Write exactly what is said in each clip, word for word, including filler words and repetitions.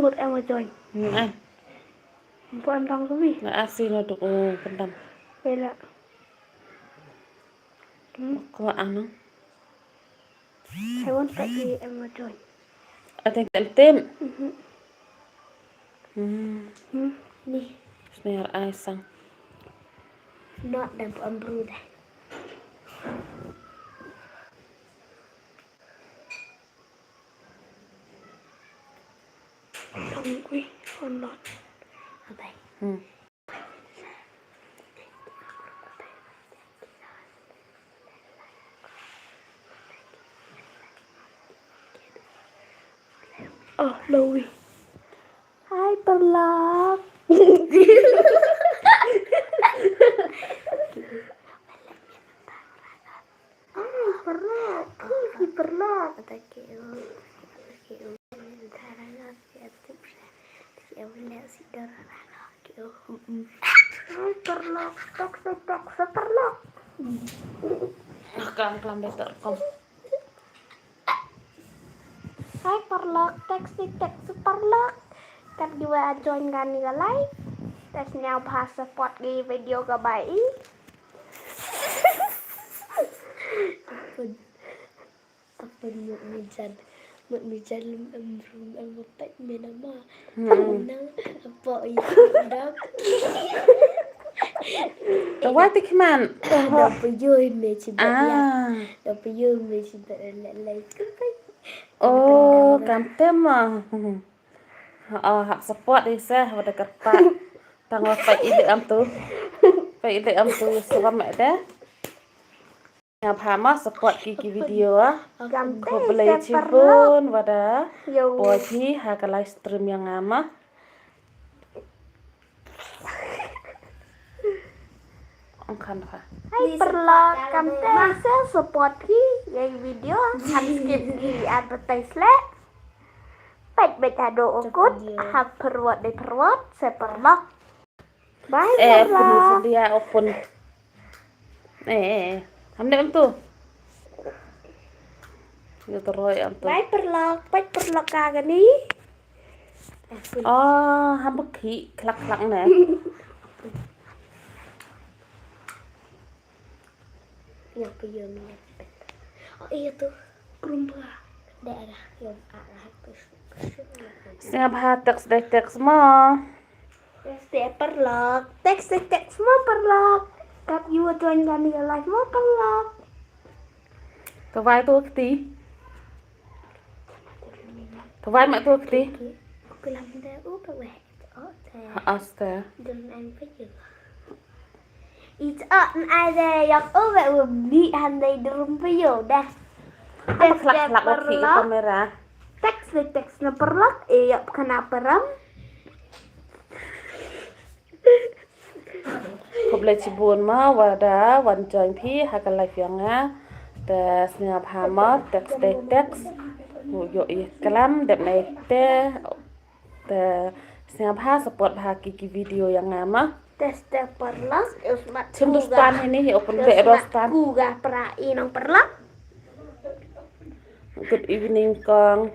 Put em ma join. Hmm, ai. Put em tang kubi. Na asi na duk, oh, pendam. Bela. Hmm. Ko ano. Hai wan pat di em ma join. Ateng tem tem. Mhm. Hmm. Hmm. Ni. Sniar ai sang. Not dan put em bru deh. Hungry or not? Bye. Hmm. Oh, Lowi. Hai, Perlok. Ah, Perlok. Hi, Perlok. Thank you. Thank you. Hai, Perlok. Tok, tok, tok, tok, Perlok. Ah, klam, klam, better, klam. Hai Perlok, text di text Perlok. Kat di wa join kani ka live. Text nya bha support di video ka bai. Apa, apa ni mut mijan? Mut mijan lem em rum em mepet me nama. Hmm. Nang apa itu dap? Tawa tik man. Dap yoi me ci ba ya. Ah. Dap yoi me ci ba le le. Oh, kam tem ah. Oh, hap support di seh, wada kerpat. Tang wa pait ile am tu. Pait ile am tu, sebab mek deh. Ngap hama support ki ki video ah. Khublei chibun wada poi phi ha ka live stream ïa nga ma. Ong khan pha. Hai Perlok, kam te sa support ki ïa video, han skip ki advertise le. Pait bait hado okut, ha perwat de perwat, sa Perlok. Bye, eh, Perlok. Punu sedia open. Eh, eh, eh. Ham de em tu. Yo teroi em tu. Bye, Perlok. Bye, Perlok ka gani. Oh, ham beki klak klak ne. Yang puyun ni. Oh, iya tu. Perumba. Daerah yang arah tu. Sngap ha text deh text mo. Text deh Perlok. Text deh text mo Perlok. Kat yu tuan kami live mo Perlok. Kawai tu kti. Kawai mak tu kti. Kelam deh u kawai. Aste. Dum an payung. It's up an ide yak over with me and they drum payung dah. Apa kelak kelak lagi kamera? Text deh text na Perlok, eh, yak kena peram. Khublei chibun ma wada wan join phi ha ka live ïa nga. Te sngap ha ma text deh text. Yo i kalam dep nai te. Te sngap ha support ha ki ki video ïa nga ma. Text deh Perlok, usmat. Chim tu stan ini hi open be do stan. Kuga pra i nong Perlok. Good evening kong.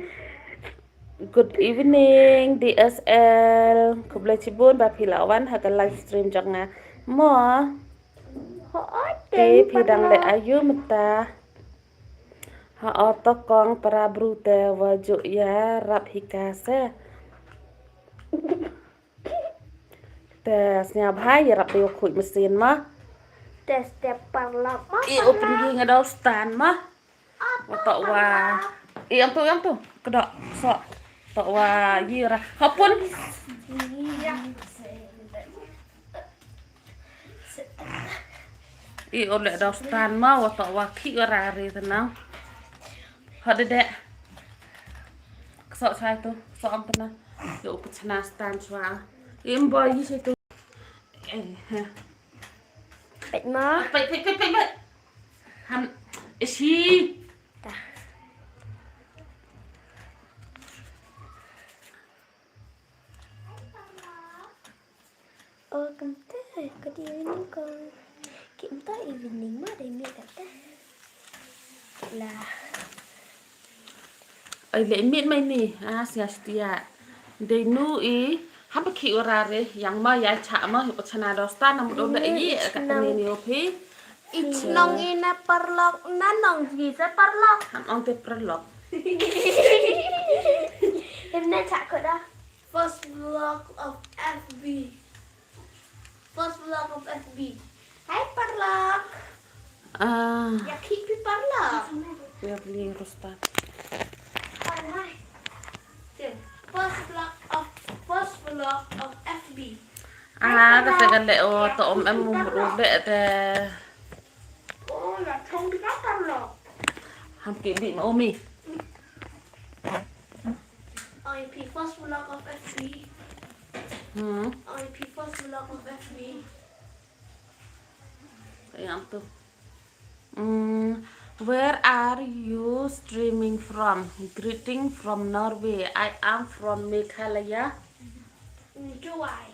Good evening D S L. Khublei chibun ba phi la wan ha ka live stream jong nga. Mo. Te phi dang le ayu mata. Ha oto kong para bru te wa ju ïa rap hi ka se. Te sngap ha ïa rap ïa khuid mesin ma. Te step Perlok ma. I open gi nga dau stan ma. Wa to wa. I am tu am tu. Kedok so. To wa yi ra. Hapun. I oleh dau stan ma wa to wa ki ra ri tenang. Ha de de. Sok sai tu, sok am tenang. Yo ku chna stan swa. Im boy yi sai tu. Eh, ha. Pek ma. Pek pek pek pek pek. Ham isi. Oh, kam te, good evening kong. Kim ta evening ma dei mi ka te. La. Ai le mit mai ni. Ah, sia stia. Dei nu i haba ki ura re yang ma ya cha ma hi pachana dosta nam do da i ka tani ni opi. I chnong i na parlok na nong ji sa parlok. Ham ong te parlok. Him na cha ko da. First vlog of F B. First vlog of F B. Hi parlok. Ah. Ya ki pi parlok. Ya beli rosta. First vlog of first vlog of F B. Ah, kata kan le o to om em mum ru de te. Oh, la chong di ka parlok. Ham ki bi ma omi. I P first vlog of F B. Hmm. I P first vlog of F B. Yang tu. Hmm, where are you streaming from? Greeting from Norway. I am from Meghalaya. Dubai.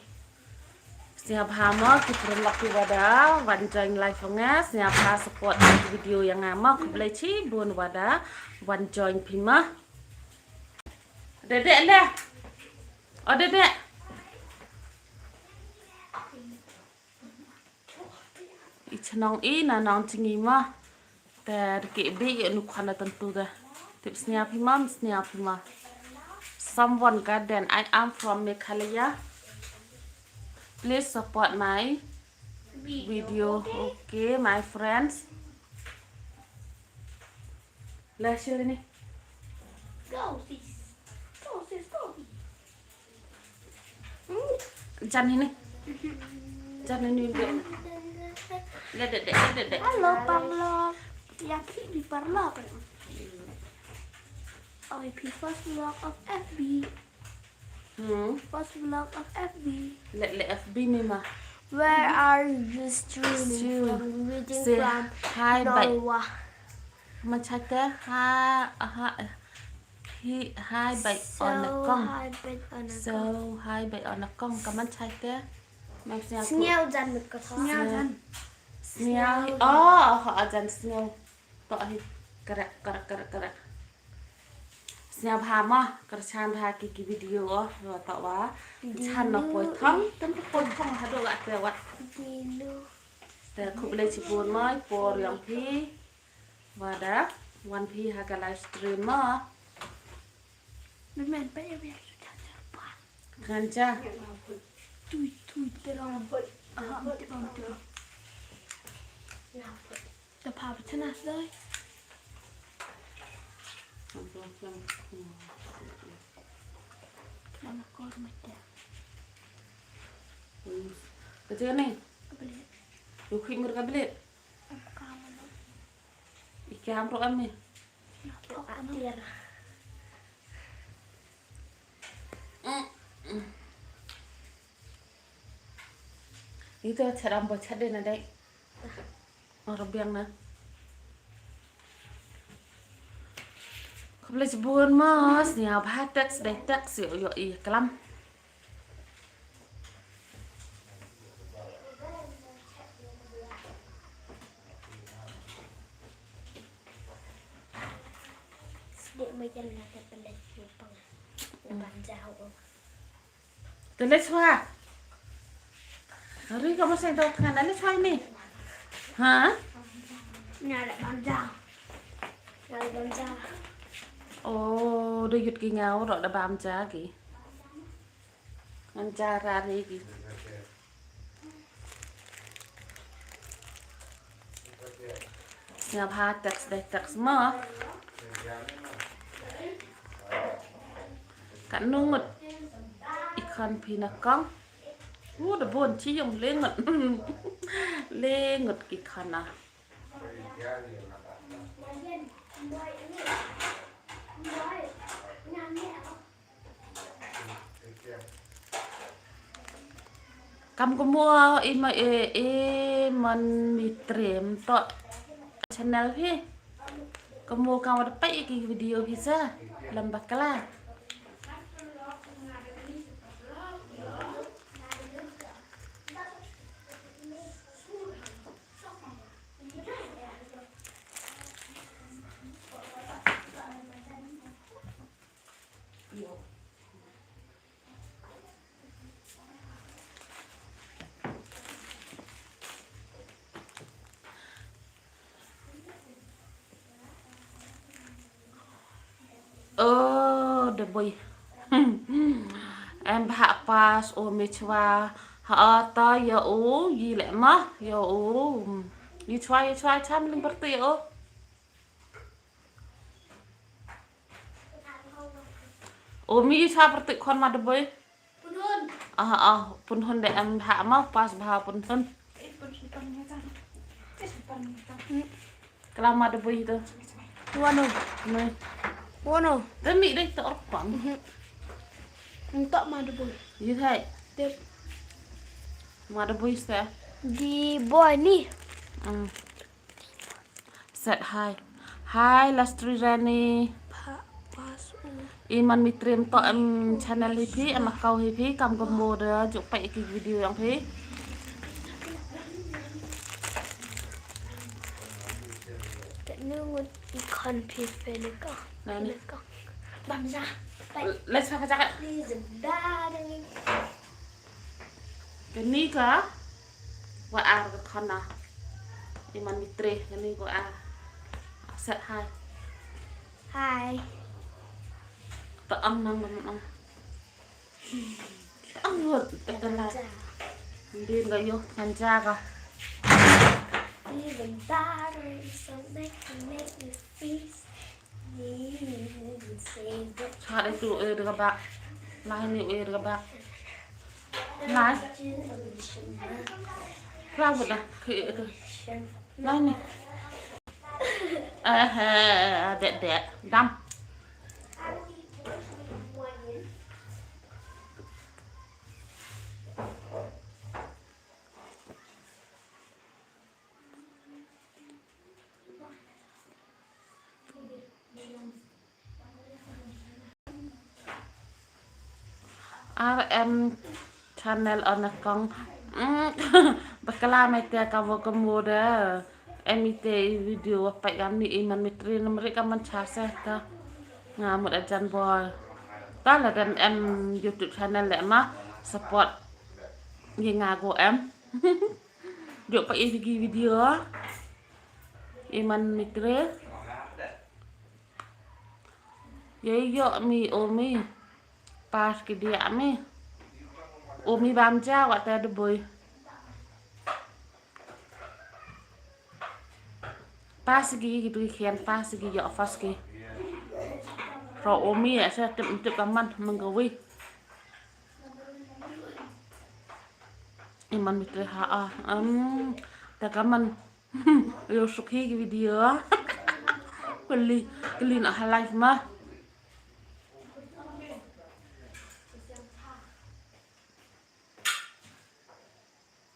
Sngewbha mo ki paralok ki wada wan join live ong nga, sngewbha support ki video ïa nga mo, khublei chibun wada wan join phi mo. Dede le. O dede. I chnong i na nong chngi mo. Te ki bi ïa nu khana tantu da. Tip snia phi mo, snia phi mo. Someone garden. I am from Meghalaya. Please support my video. Okay, my friends. La shilini. Go sis. Go sis, go. Jan hini. Jan hini deh. Deh deh deh deh deh. Hello parlok. Ya ki bi parlok. I P first vlog of F B. Hmm. First vlog of F B. Le le F B mi ma. Where are you streaming from? Reading from Norway. Kaman chai te ha ha hi hai bai on a kong. So hai bai on a kong. Kaman chai te. Sngew jan mit ka sngew jan. Sngew. Oh, ha jan sngew. To hi. Kare kare kare kare. Sngewbha mo, kyrchan bha ki ki video o, wa to wa. Chan no poi thong, tem poi thong hadu la te wat. Te khublei chibun mo, por yong phi. Wada, wan phi ha ka live stream mo. Ganja. Tui tui terang. Aha, mesti bang tu. Te pha ba chana doi. Mana kor mata. Ka jeng ni. Ka blet. Yu khim ka blet. Am ka mana. Iki am ro am ni. Atir. Ito charam bo chade na dai. Ora biang na. Khublei chibun mo, sngewbha text dei text ïoh ïoh i klam. Sdik ma jan nga te pelet yu pang. Ban jauh. Te leit shuwa. Ri ka ma seng dau tnga na leit shuwa ni. Ha? Nya da bam ja. Nya da bam ja. Oh, da yut ki ngaw ro da bam ja ki. Ngan ja ra ri ki. Sngewbha text dei text mo. Katno ngut i khon phi na kong. U da bun chi yung le ngut. Le ngut ki khon na. Kam kumno i ma e e man mi trem to channel hi. Kumno kam da pai ki video hi sa lem bakla. Bui. Em bha pas o mi chwa. Ha ta ya o yi le ma ya o. Yi chwa yi chwa cham ling berti ya o. O mi yi chwa berti khon ma de bui. Ah ah pun hun de em bha ma pas bha pun hun. Kala ma de bui tu. Wano. Mai. Wano. Te mi dei te orpang. Mhm. Ntok ma de bui. Yi hai. Tip. Ma de bui se. Di bui ni. Hmm. Set hai. Hai lastri rani. Pa pas u. Iman mitrim to em channel hi phi em akau hi phi kam gombo de juk pai ki video yang phi. Te nungut i khon phi phi le ka. Nani? Le ka. Bam ja. Let's have a jacket. Please, darling. Kani ka wa ar ka khon na. Iman mitre kani ko ar. Set hai. Hai. Ta ang nang nang nang. Ang ngot ta la. Din ga yo kan jaga. Even batteries don't make me, make me freeze. Need me, save it. Sa dei tu e de ka bak. Lai ni e de ka bak. Lai. Flower dah. Ke itu. Lai ni. Eh, eh, eh, dek, dek. Dam. R M channel on a kong. Mm, bakla mai te ka wo ka mo de. Em ite i video wa pai gam ni iman mitri namri ka man cha se ta. Nga mut ajan boy. Ta la dem em YouTube channel le ma support. Ye nga go em. Jok pai i video. Iman mitri. Ye yo mi o mi. Pas ki dia mi. O mi bam ja wa ta de boy. Pas ki ki tu ki khian pas ki yo fas ki. Ro o mi ya sa tip tip kaman menggawi. Iman mitri ha a. Em, ta kaman. Yo sukhi ki video. Kali kali na ha live ma.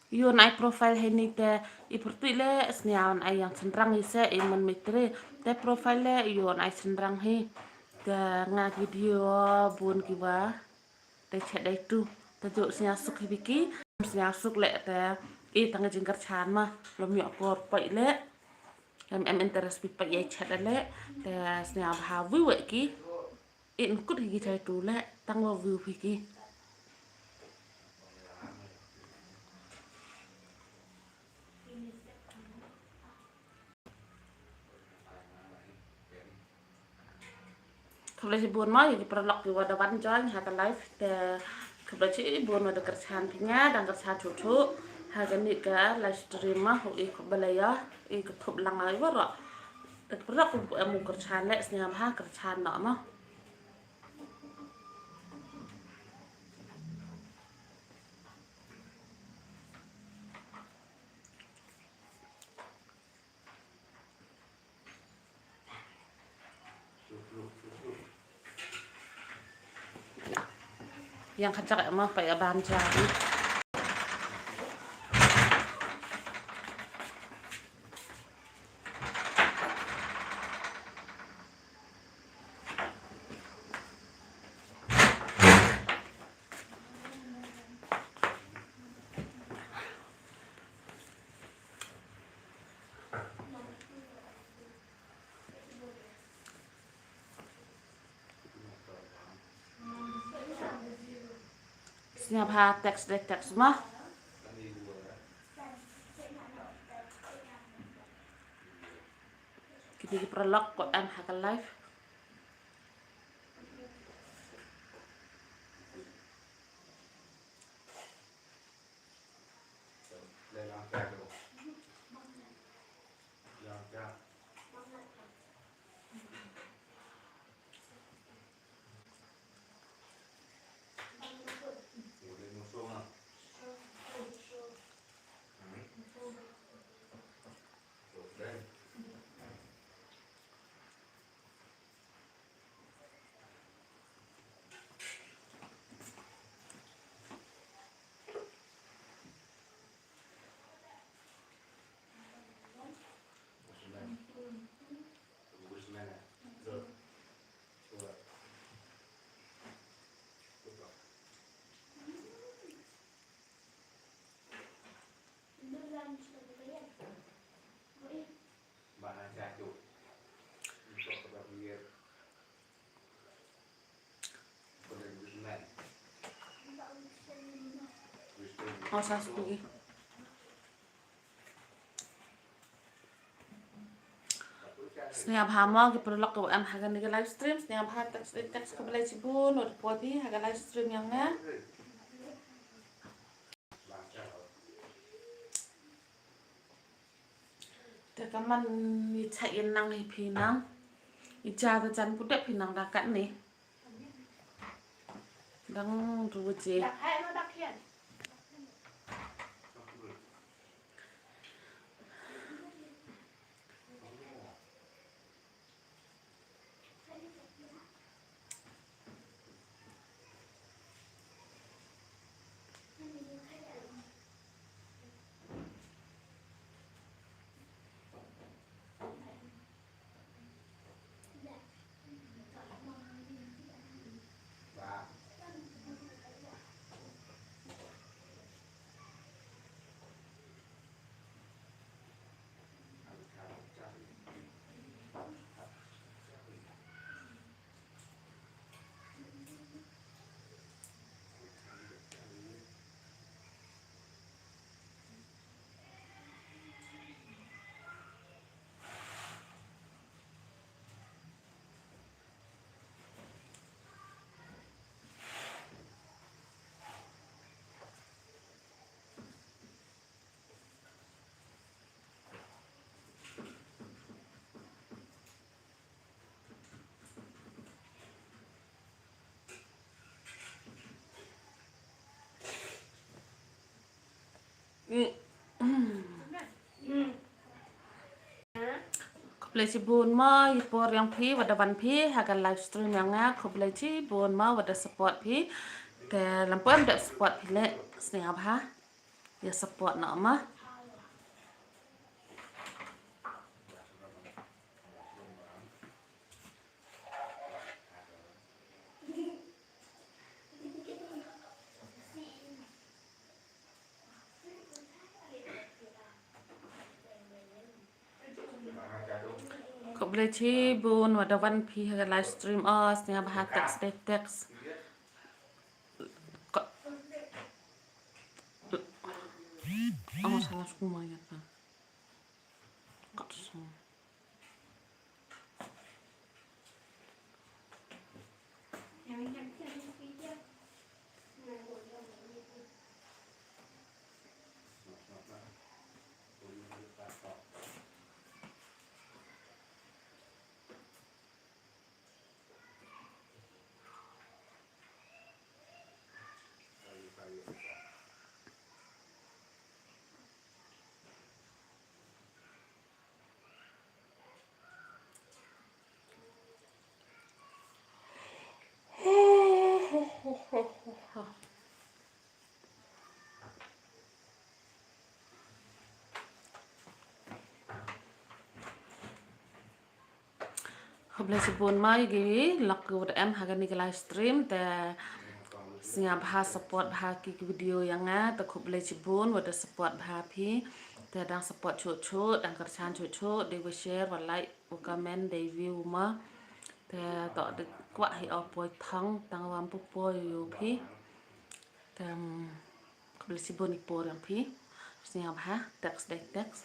Yo nai profile hei ni te i pyrtuit le sniaw nai yang chynrang i se i man mitri te profile le yo nai chynrang hi te nga video bun ki wa te chet dai tu te jo sniaw suk hi biki sniaw suk le te i tang jingkyrchan ma lom yo kor pai le em em interest pi pai ye chet le te sniaw bha wi we ki. It nkut hi ki chai tu le tang wa view hi ki. Khublei shibun mo ïa ki paralok ki wa da wan join ha ka live te khublei shibun wa da kyrchan phi nga dang kyrchan thuh thuh ha kane ka live stream mo hu i khublei ïa i ka thup lang ai wa ro. Te paralok ku em u kyrchan le sngap ha kyrchan no mo. Yang kacak emang pakai bahan jari. Sngap ha text de text ma. Kini ki paralok ko em ha ka live. Ong sa sku ki. Sngewbha mo ki paralok kiba em ha kane ka live stream, sngewbha text, text, khublei shibun wat poi phi ha ka live stream ïa nga. Te ka man i cha i nang hi phi nang. I cha ka jan pu dep phi nang da katne. Dang ru je. Khublei shibun mo ïa i por ïong phi wat da wan phi ha ka live stream ïong nga. Khublei shibun mo wat da support phi. Te lympe em dep support phi leh, sngewbha ïa support noh mo. Khublei shibun wat da wan phi ha ka live stream. Oh, sngewbha text dei text. Ko-, oh, salah semua ya, Pak. Kosong. Khublei shibun mo ïa ki lok ki wat em ha kane ka live stream, te sngewbha support bha ki, ki video ïa nga, te khublei shibun wat da support bha phi. Te dang support shuh shuh, dang kyrshan shuh shuh, dei wa share, wa like, wa comment, dei view mo. Te to dei kwah hi o poi thong, tang wa ym pu poi ïa phi. Te, um, khublei shibun ïa i por ïong phi. Sngewbha text dei text.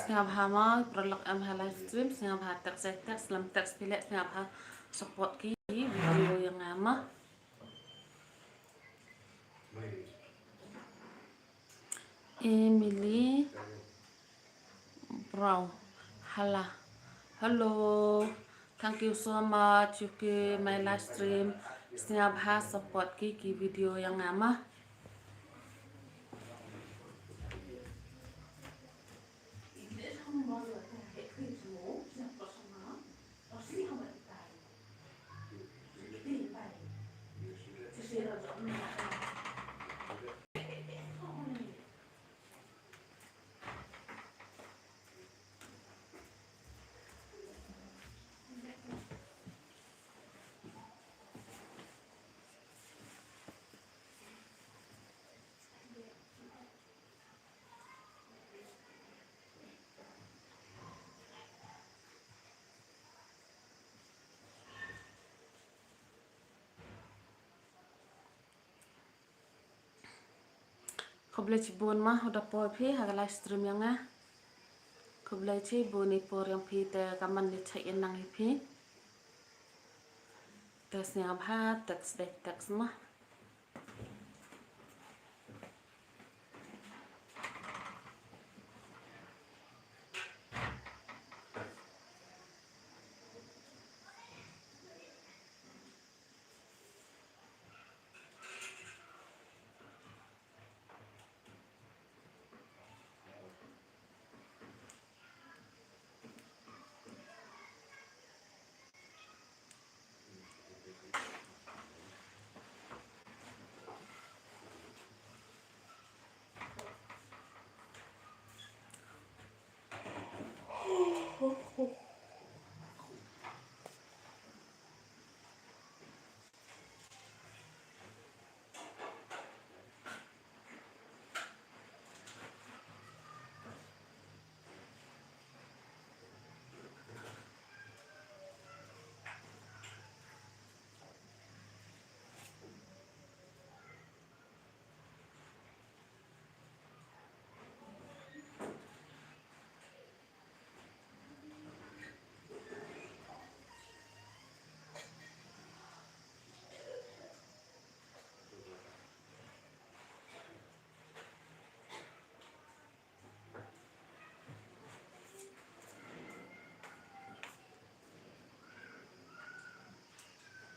Sngewbha mo paralok em ha live stream, sngewbha text, text, lem text phi leh, sngewbha support ki video ïong nga mo. Emily Brown. Hala. Hello. Thank you so much. Ïa ki my live stream. Sngewbha support ki, ki video ïong nga mo. Khublei chibun ma, haduh da poi phi ha ka live stream ïa nga. Khublei chibun ïa i por ïa phi te ka man leit check in lang ïa phi. Te sngewbha text dei text ma.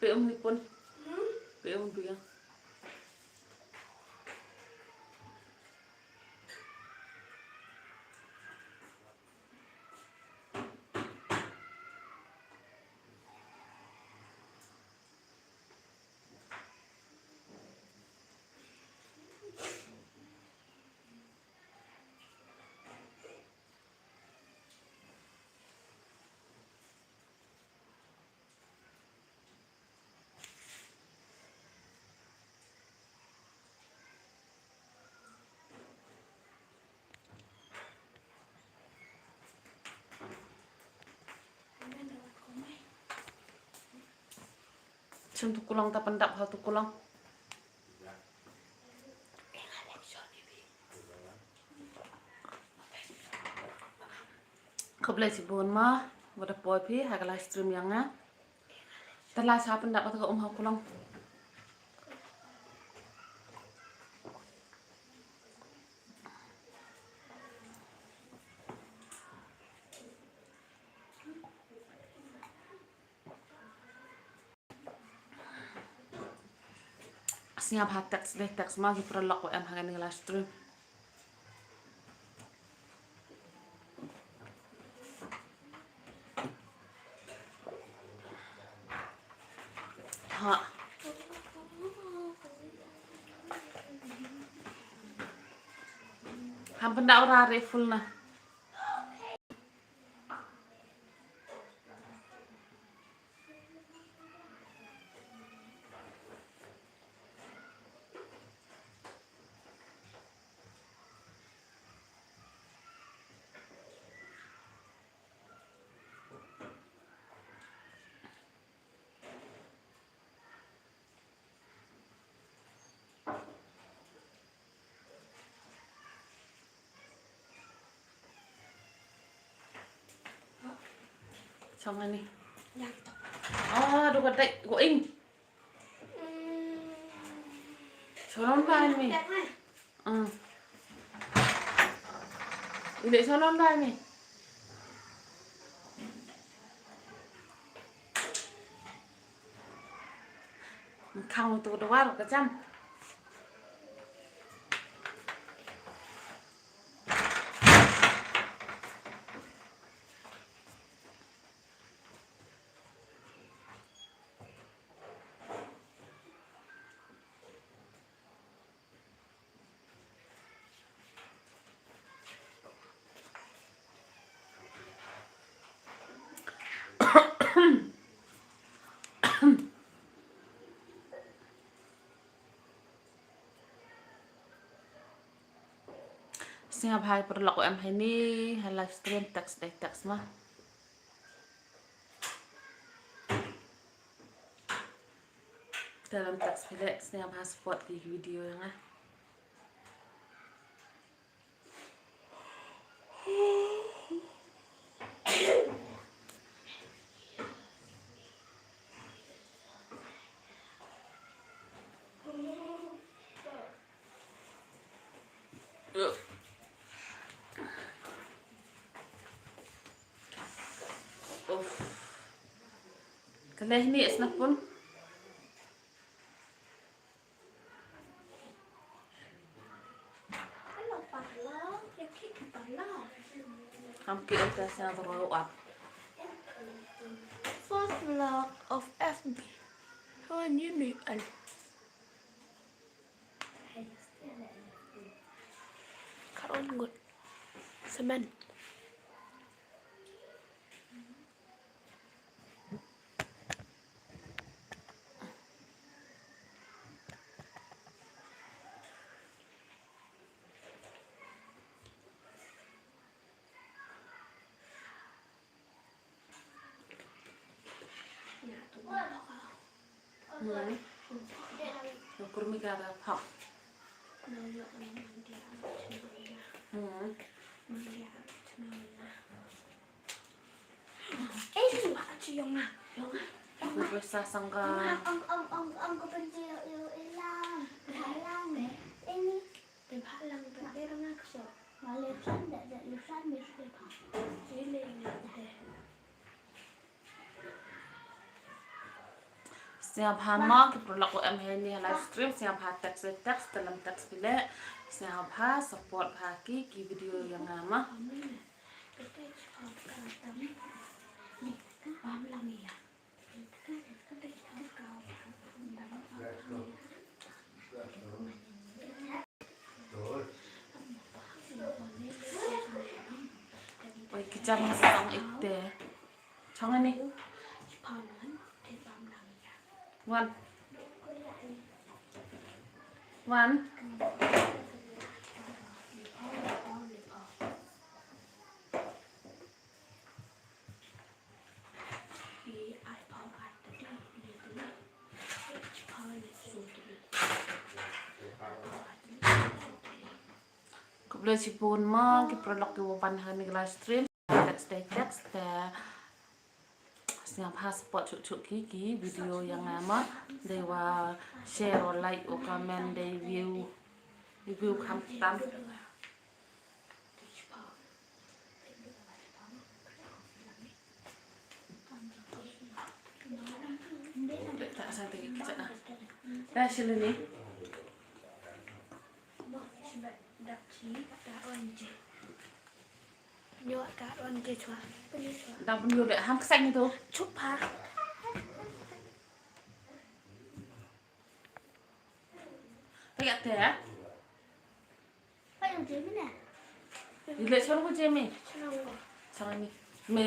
Pe um ni pun. Pe um tu ya. Shim tu kulong ta pyndap ha tu kulong. Khublei shibun ma, wat da poi phi ha ka live stream ïa nga. Te la sa pyndap ha ka um ha kulong. Sngap ha text deh, text ma ki paralok wa em ha kane ka live stream. Ha. Ham pynda ura re full na. Song ani. Ah, duka dai, go ing. Sonon ba ni. Ah. Ile sonon ba ni. Khang tu dawar ka jam. Sngewbha para lok em heini ha live stream, text dei text ma. Dalam text phi leh, sngewbha support ki video ïa nga. Uff. Ka leh ni es na pun. Kam ki enta sa ro ap. First vlog of F B. Hawan you ni al. Karon ngut. Semen. Hmm. Ukur mi ka da phak. Hmm. Eh, ni wa aci yong na. Yong na. Ukur sa sangka. Ang, ang, ang, ang, ang ko penji yo ilang. Ilang. Ini. Te bha lang, te bha lang, ak so. Nga le san, da, da, le san, le san, le san. Ile, ile, ile. Sngewbha ma ki para lok em heini ha live stream, sngewbha text, text, dalam text phi leh. Sngewbha support bha ki, ki video ïa nga ma. Oi, ki jam song ikte. Chong ani. Wan. Wan. Khublei shibun ma ki para lok ki wa wan ha kane ka live stream. Text dei text te. Sngewbha support chuk chuk ki, ki video ïa nga ma. Dei wa share, wa like, wa comment, dei view. View kham tam. Dah sini ni. Nyo ka ron je chwa. Puni chwa. Dang pun yo le ham kesang itu. Chupa. Tegak te ya. Pak yang je mana? Ile chong ko je me. Chong ko. Chong ni. Me.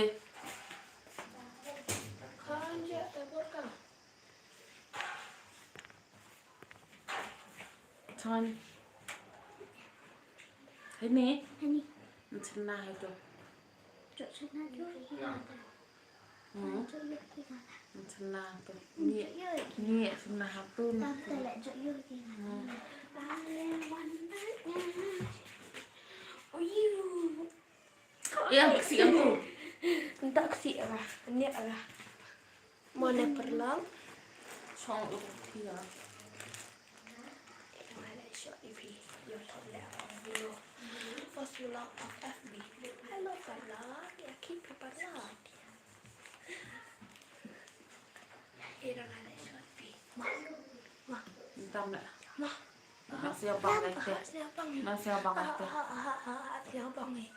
Kan je te bor ka. Chong. Hai ni. Hai ni. Nchna hai tu. Chok chna tu. Hmm. Chok yo ki na. Nchna tu. Ni. Ni nchna ha tu. Tam ta la chok yo ki na. Hmm. Oyu. Ïa, ksih aku. Ntak ksih ra, nyak ra. Mane perlang. Chong u tia. Ina mane shot ipi. Yo top le aku dulu. First vlog of F B. Hello perlang. Ya, keep perlang. Ina mane shot ipi. Ma. Ma. Tam le. Ma. Nang siaw bang ai te. Nang siaw bang ai te. Siaw bang ai.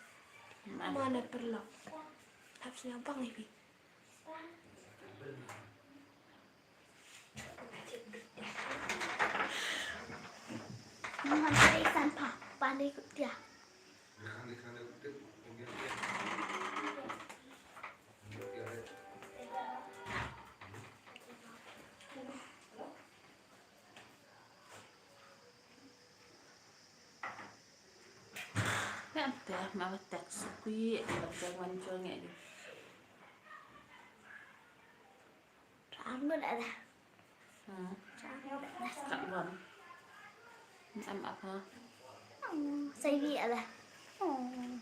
Mane perlok. Hap siaw bang ai bi. Nang siaw bang ai. Te ma ba text kui ba te wan jong ngi. Rang ngut ada. Hmm. Rang ngut ada. Kat wan. Am apa? Hmm, sai bi ada. Hmm.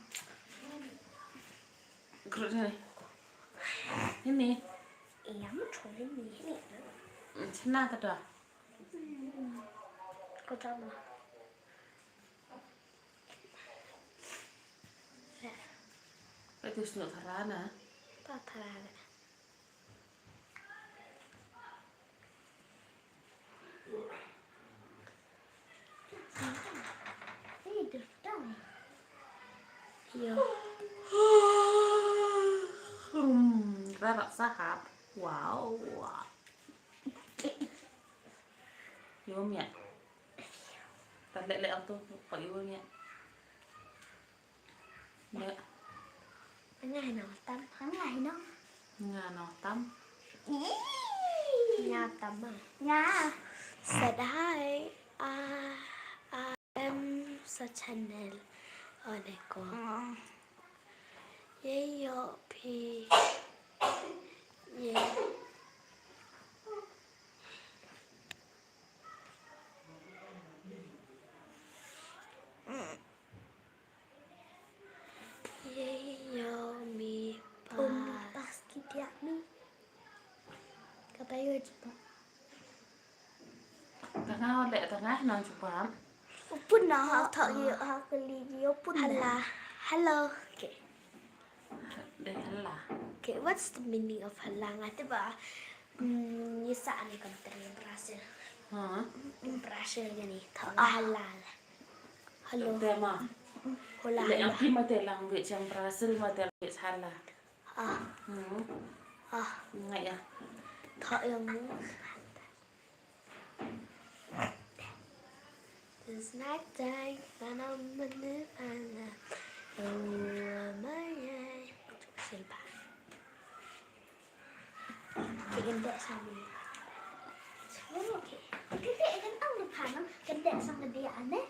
Kerut ni. Ini. Iya, mu curi ni. Ini. Cina tu dah. Hmm. Kau sama. Itu snow tharana. Ta tharana. Ini dah dah. Iya. Hmm, rarak sahap. Wow. Yo miat. Tad lek lek tu, pak yo miat. Lek. Ngai no tam, ngai no. Nga no tam. Nga tam ma. Nga. Said hi. Ah, ah, em sa channel. One ko. Ye yo pi. Ye. Ye yo mi pas. Umi pas ki diak mi. Kata yo jipa. Tanga le tanga nang jipa. Upun na ha ta yo ha kali yo pun. Hala. Hello. Okay. Dei hala. Okay, what's the meaning of hala? Nga te ba, mm, ngi sa ani kam teri Brazil. Ha? Brazil gani, thong hala. Hello. Te ma. Hola, le hala. Ang ki ma te language yang Brazil ma te language hala. Ah. Hmm. Ah. Ngai ya. Thong yang. It's night time, and I'm in the fire. Oh, my, yeah. Silver. Kikendek sami. Semua okey. Okey, okey, kan ang depan, kan dek sama dia, aneh.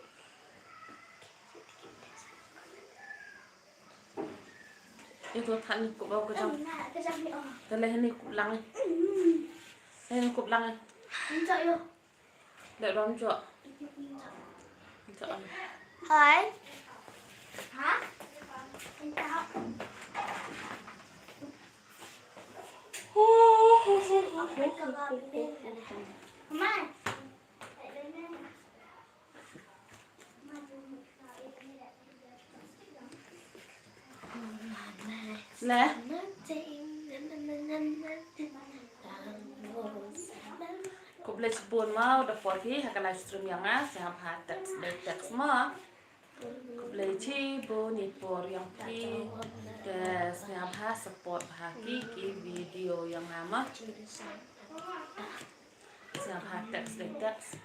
Ito than ni kup bau kejam. Tele ni kup lang. Ni kup lang. Lek rom jok. Hi. Le. Khublei shibun ma u da poi phi ha ka live stream ïa nga, sngap ha text, dei text ma. Khublei shibun ïa por ïa phi. Te sngap ha support ha ki ki video ïa nga ma. Sngap ha text, dei text.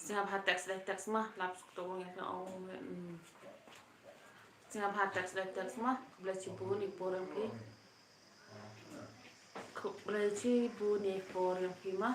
Sngap ha text, dei text ma, lap suk to ngin na ong. Sngap ha text, dei text ma, khublei shibun ïa por ïa phi. Khublei shibun ïa por ïa phi ma.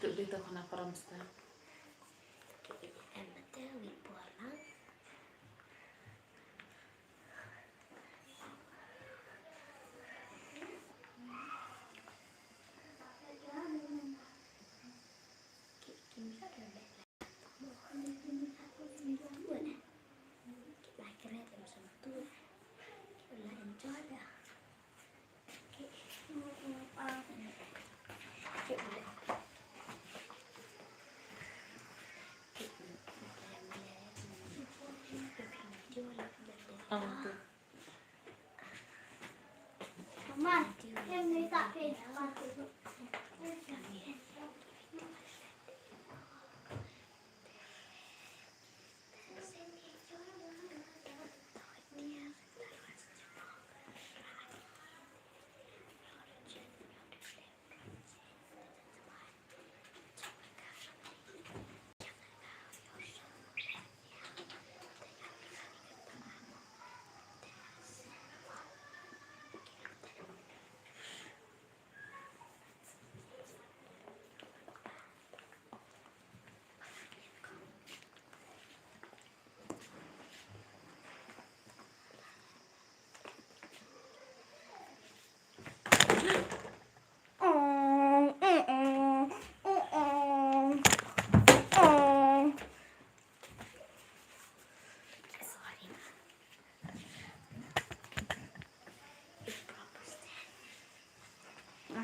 Dito ko na param sta. Em te wi por lang.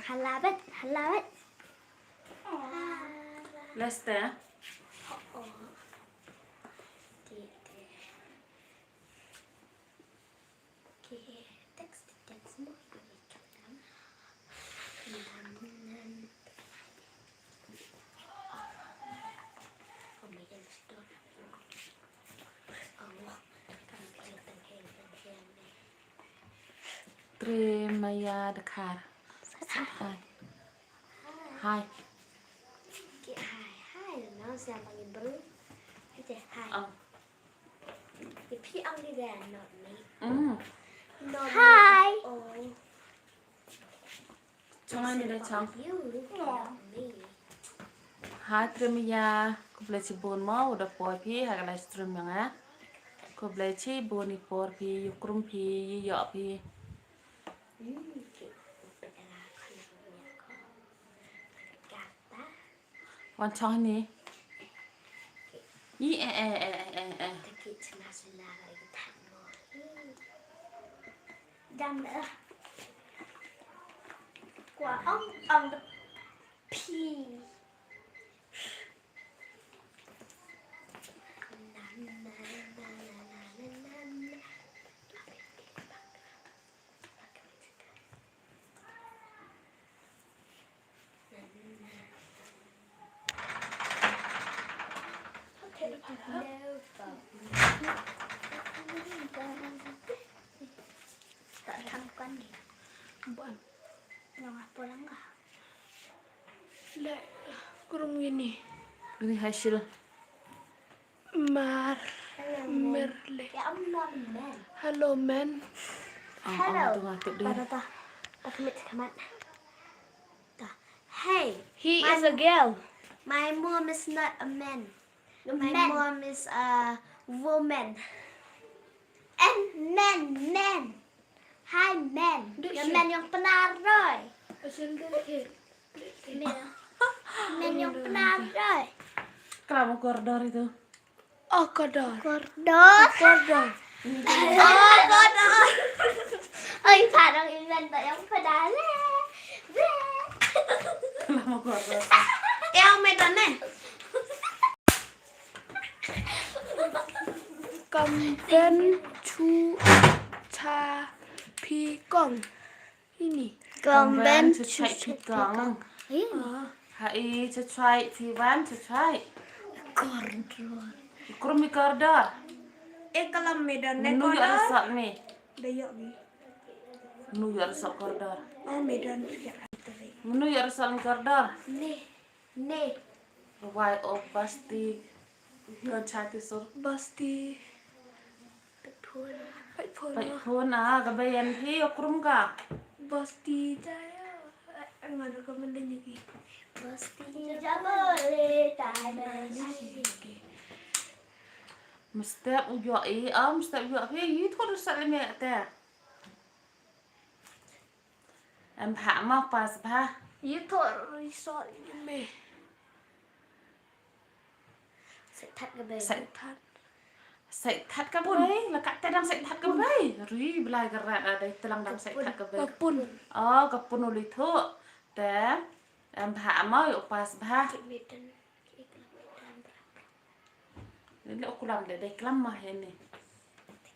Halabet, halabet. Leste. Tremaya Dkhar. Hi. Hi. Hi. Hi. Hi. If he only there, not me. Mm. Not me at all. Hi. Chong ai mi da chong. You, not me. Hi Tremaya, khublei shibun mo, u da poi phi ha ka live stream jong nga. Khublei shibun i por phi, i krum phi, i ïoh phi. Wan chong ni. I, eh, eh, eh, eh, eh. Dam da. Kwa ong ong da pi. Le, krum ini. Ini hasil. Mar, mer le. Hello, men. Hello, men. Hello. Ta, ta, ta, ta. Hey. He is a girl. My mom is not a man. My mom is a woman. And men, men. Hi, men. Ïa men ïong Pnar roi. Men ïong Pnar roi. Klam u kordor itu. Oh, kordor. Kordor. Kordor. Oh, kordor. Oi, parang i men ta ïong Pnar le. Klam u kordor. Ïa me don ne. Kam ben chu cha phi kong. Ini. Kam ben chu cha phi kong. Ha i cha chwai phi wan cha chwai. Kordor. Krum i kordor. E kalam me don ne kordor. Manu ïoh result me. Da ïoh me. Manu ïoh result kordor. Oh, me don. Manu ïoh result kordor. Ne. Ne. Wai o basti. Kan chati sur. Basti. Pait phone. Pait phone. Pait phone ah, ka bayan hi o krum ka. Basti jaya. Mana ko mending ni ki. Pasti jabo le tai. Mesti uyo i, ah, mesti uyo i, i tu ada sat leme te. Em bha ma pas bha. I tu risot leme. Sait that ka bei. Sait that. Sait that ka bei. La ka te dang sait that ka bei. Ri blai ka rat ada telang dang sait that ka bei. Ka pun. Oh, ka pun uli tu. Te. Em bha ma yo pas bha. Ki medan. Ki medan bra. Ni le kulam de de klam ma he ni.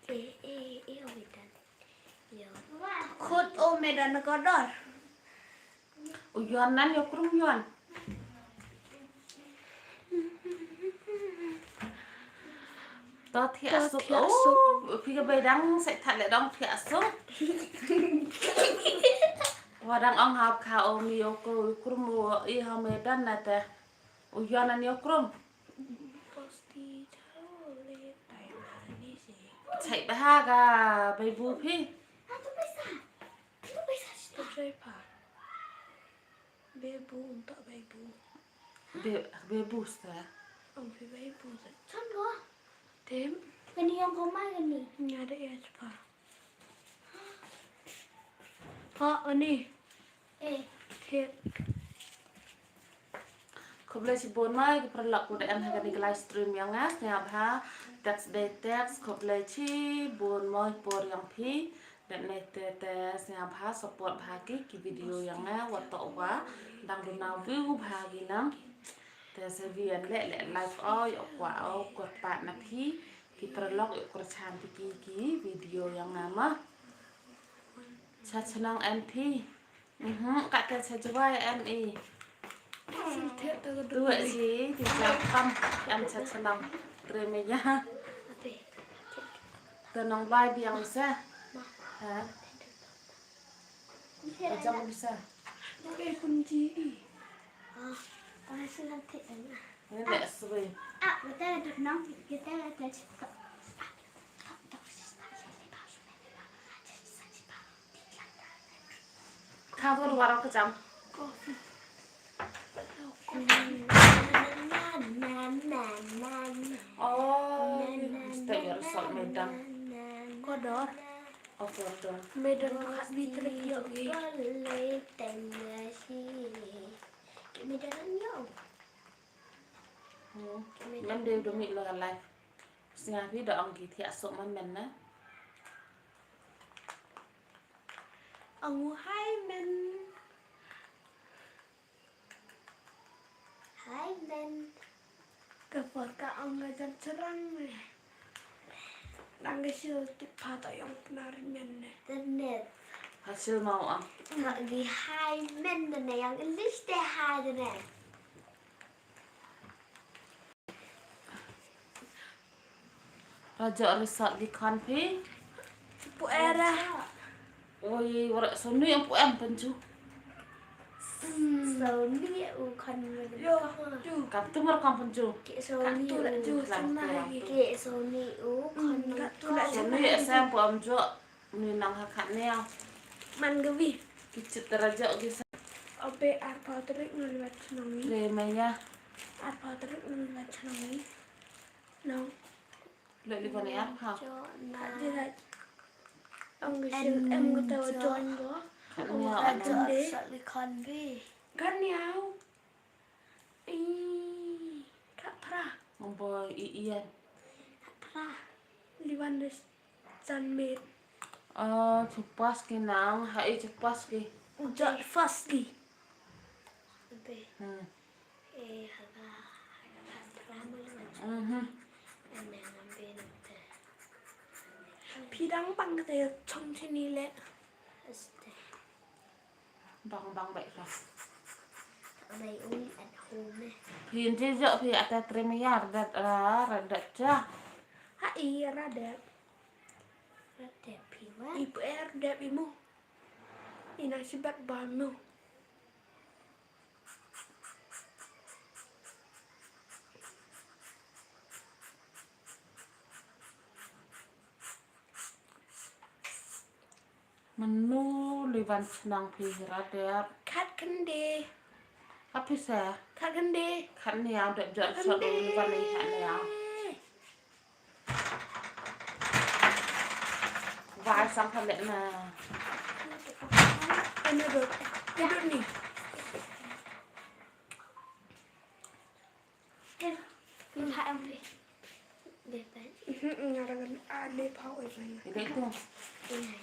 Ke e e o medan. Yo. Khut o medan ko dor. U Yuan nan yo krum Yuan. To thiah suk. Oh, phi ka bei dang sait that le dang thiah suk. Wa dang ong hap kha o mi yo krum o i ha medan na te. U Yuan nan yo krum. Sait bha ka bei bu phi. Bebu, untuk bebu. Be, bebu sta. Ang pi bebu sa. Chan ko. Tem. Kani yang ko mai kani. Nya da ya chpa. Ha, ani. Eh. Thied. Khublei shibun mo ki paralok ku da em ha kani ka live stream ïa nga, sngewbha text dei text, khublei shibun mo por ïa phi. Dep ne te te sngewbha support bha ki ki video ïa nga, wat to wa dang duna view bha ki nang. Te sa vi an leh leh like o ïa kwah o kwah pat na phi ki paralok ïa kwah chan phi ki ki video ïa nga ma. Cha chnong en phi. Mhm, ka te cha jwai en i. Tu e si ti cha kam em cha chnong. Tre me ya. Te nong bai biang sa. Ha. Jong bisa. Ngai pun ji i. Ah, ah, sila te na. Ngai le sui. Ah, kita ada nang, kita ada cakap. Kha tu luar ka jam. Coffee. Oh, mesti ya result medang. Kodor. Oh, kodor. Medang ka khat bi trek yo gi. Medang yo. Hmm. Mem de dumi lo live. Snga phi da ong ki thiah sok man men na. Ong hai men. Hai men. Ka por ka ong ka jam cherang ne. Dang ka sil tip pha ta ong pnar men ne. Tenet. Hasil mau ah. Ka gi hai men ne yang English te hai ne. Raja resort di kan phi. Pu era. Oi, wara soni yang pu em penju. Soni u kan. Yo, tu. Kap tu mar kan penju. Ke soni u. Tu la ju sana. Ke soni u kan. Kap tu la ju. Soni ya sam pu em jo. Ni nang ha khat ne. Man gawi. Ki chit raja ki sa. Obe ar pau tarik ngan liwat chnong ni. Re maya. Ar pau tarik ngan liwat chnong ni. Nong. Leh li ban ar pau. Ka jira. Ong ka sil em ka tawa jon go. Kan ya. Ong ka jon de. Sa li kan bi. Kan ya. I ka pra. Ngombo i ian. Ka pra. Li ban des. Jan mit. Ah, chupas ki nang, ha i chupas ki. Jot fas ki. Be. Hmm. Eh, ha ka, ha ka drama lu. Mhm. Ane ngambe nte. Pidang pang te chong chini le. Este. Bang bang bai ka. Bai ui at home. Phin ti jo phi ata tremia radat ra radat cha. Ha i radat. Radat phi wa. I pu er dep i mu. I na sibat ba mu. Menu Liwan snang phi hira dep. Khat khyndai. Ka phi sa? Khat khyndai. Khat ne ya dep jot sot u liwan ne khat ne ya. Wai sang khat le na. Ano dot. Ano dot ni. Em, em, em, em. Dei ban. Mhm, nga ra kan, ah, ne pau, eh, ban. Dei tu. Ina.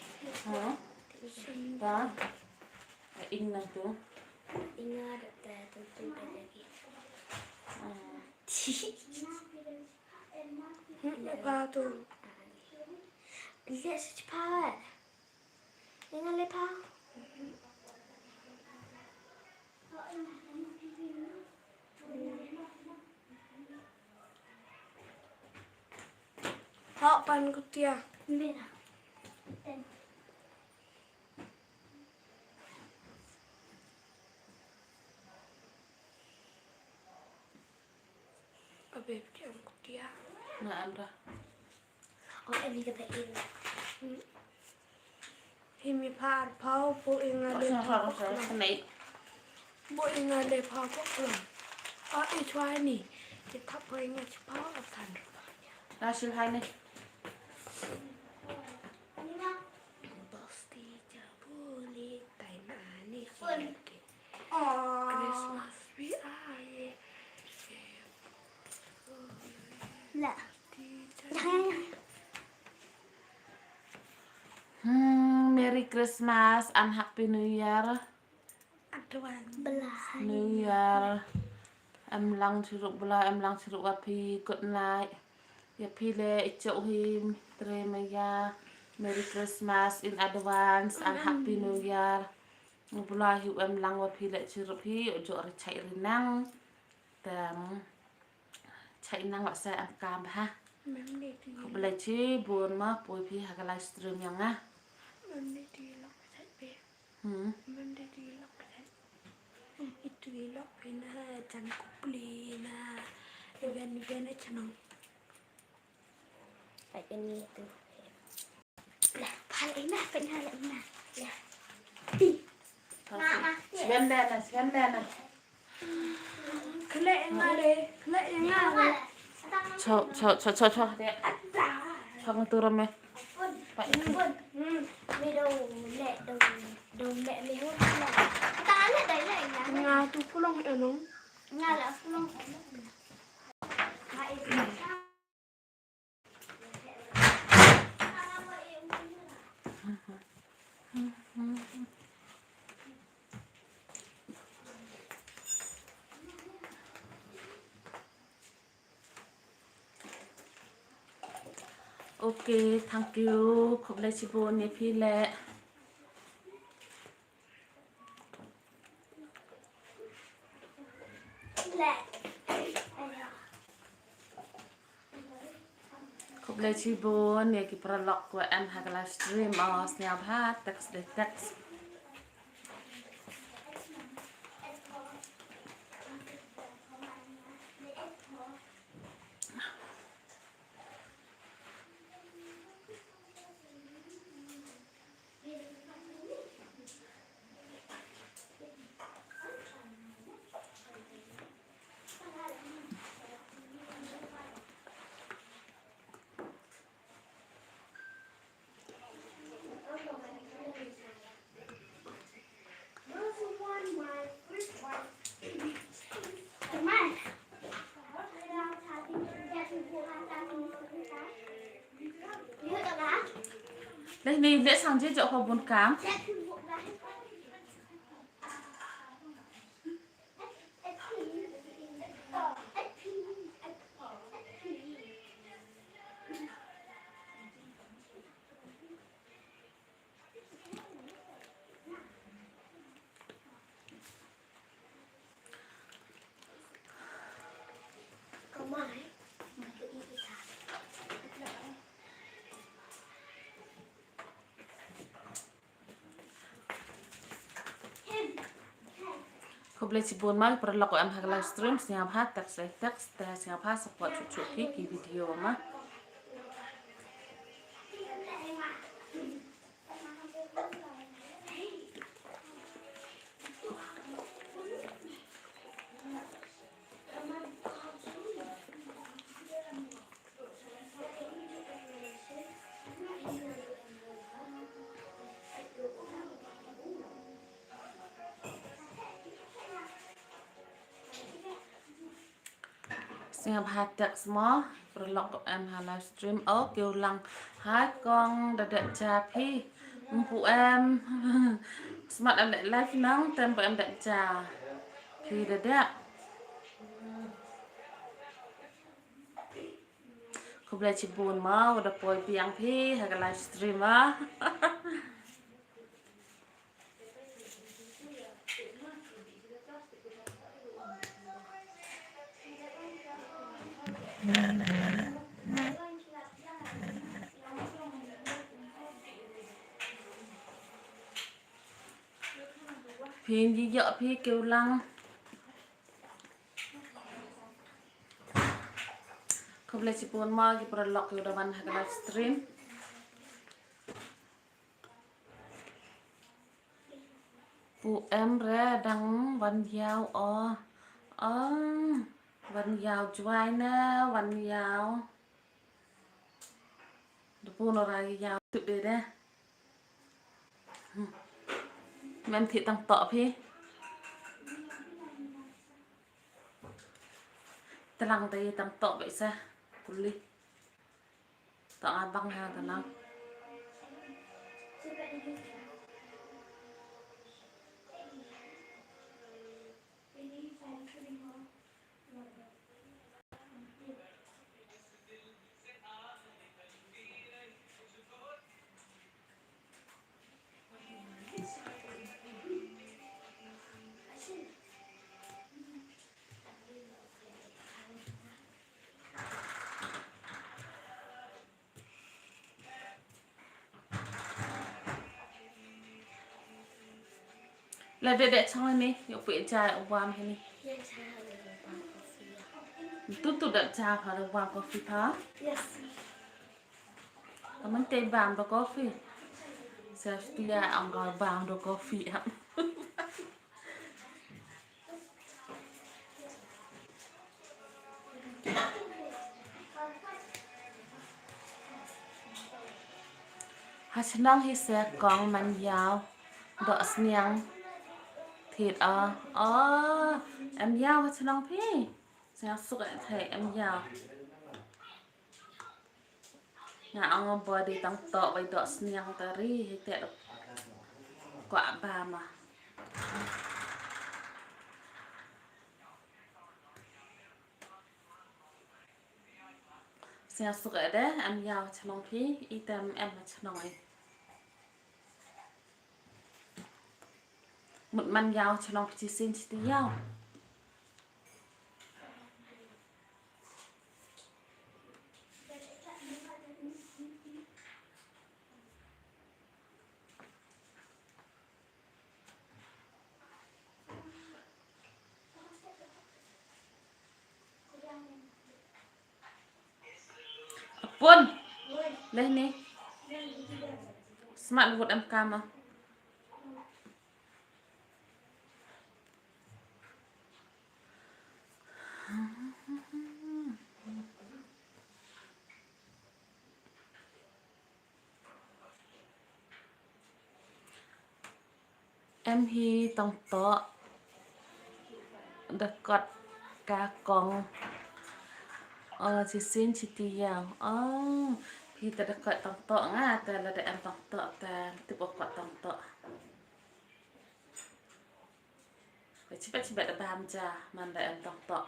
Ha? Ba? Eh, ing na tu. Ina da ta tu tu da lagi. Ah. Hmm, eh, pau tu. Lihat secepat. Ina le pau. Hok pan kutia. Mira. Abe, phi am kutia. Na anda. Oh, ini kata ini. Hi mi pha ar pau, bo i nga le pha pok lang. Bo i nga le pha pok lang. Oh, i chwa ni. Ki thap bo i nga chi pau ar kan ru. Na sil hai ni. Bosti jabuli tai na ni. Christmas we are. La. Hmm, Merry Christmas and Happy New Year. Advance. New Year. Em lang chiruk bla, em lang chiruk wa phi, good night. Ya phi le ichok hi, tre maya. Merry Christmas in advance and Happy New Year. Bla hi em lang wa phi le chiruk hi, ujok ri chai ri nang. Tem. Chai nang wa sa am kam ha. Mem ne ti. Khublei chibun ma poi phi ha ka live stream yang ah. Mem ne ti lok chai pe. Hmm. Mem ne ti lok chai. Itu lok pe na chan khublei na. Even even chan. Peit kane tu. Lah, peit ina, peit ina, peit ina. Lah. Pi. Sven dana, sven dana. Khleh ina le, khleh ina le. Cho, cho, cho, cho, cho. Cho ngan tu ram eh. Peit. Hmm. Mi do le, do, do le mi hu. Nga tu kulong enong. Nga la kulong enong. Okay, thank you. Khublei chibun ïa phi le. Khublei chibun ïa ki paralok wa em ha ka live stream, oh, sngewbha text dei text. Leh ni leh sang je jok ko bun kam. Khublei chibun ma paralok wa em ha ka live stream, sngewbha text dei text, te sngewbha support chuh chuh ki ki video ma. Nga bha text mo, paralok em ha live stream. Oh, Kiw Lang. Hai kong, da dep ja phi. Mpu em. Smat em leh live nang, tem ba em dep ja. Phi da dep. Khublei chibun mo, wa da poi biang phi ha ka live stream mo. Phi ngi ïoh phi Kiw Lang. Khublei chibun mo ki paralok ki da wan ha ka live stream. Pu em re dang wan ïaw o. Ong wan ïaw jwai ne wan ïaw. Da pu no ra ïaw tu de de. Hmm. Mem thi tang to phi. Tlang te tang to be sa. Kuli. To abang ha tang. La de de chong ni, yo pu ja u bam ni. Tu tu da ja pha da bam coffee pha. Yes. Kaman te bam da coffee. Sa stia ang ka bam da coffee. Ha chnong hi se kong man ïaw doh sniang thied o. O, em ïaw ha chnong phi. Sniang suk eh thei em ïaw. Nga ong body tang to bai doh sniang tari hi te kwah ba ma. Sniang suk eh de em ïaw chnong phi item em chnong eh. Mut man ïaw chnong phi chi sin chi ti ïaw. Pun. Leh ni. Smat wut em kama. Em hi tang to da kot ka kong. O, chi sin chi ti ïaw. O, phi ta da kot tang to nga ta la da em tang to ta tip o kot tang to. Ba chi ba chi ba da bam ja man da em tang to.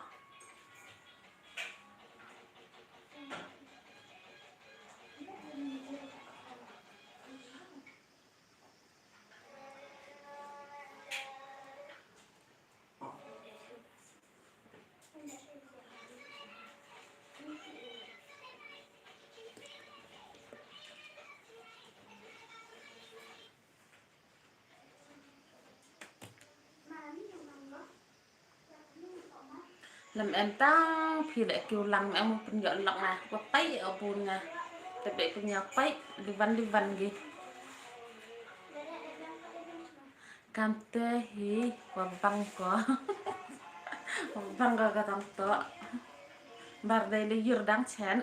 Lem en tang phi leh kiw lang em pynïoh lok nga. Wa pei o bun nga. Te pei pynïoh pei liwan liwan gi. Kam te hi wa bang ko. Wa bang ko ka tang to. Bar dei le yur dang chen.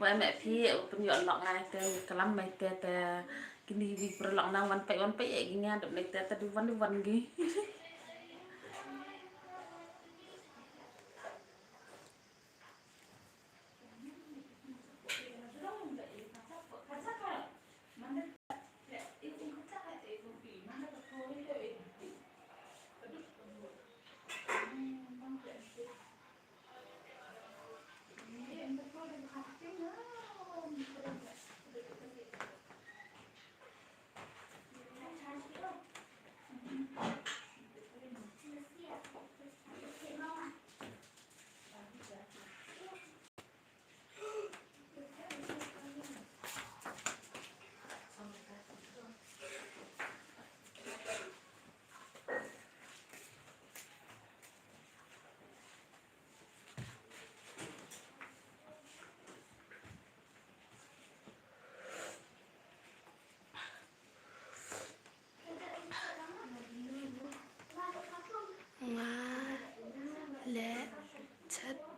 Wa em phi u pynïoh lok ngai te klam mai te te kini wi paralok nang wan pei wan pei e gi ngan dep nai te te di wan di wan gi.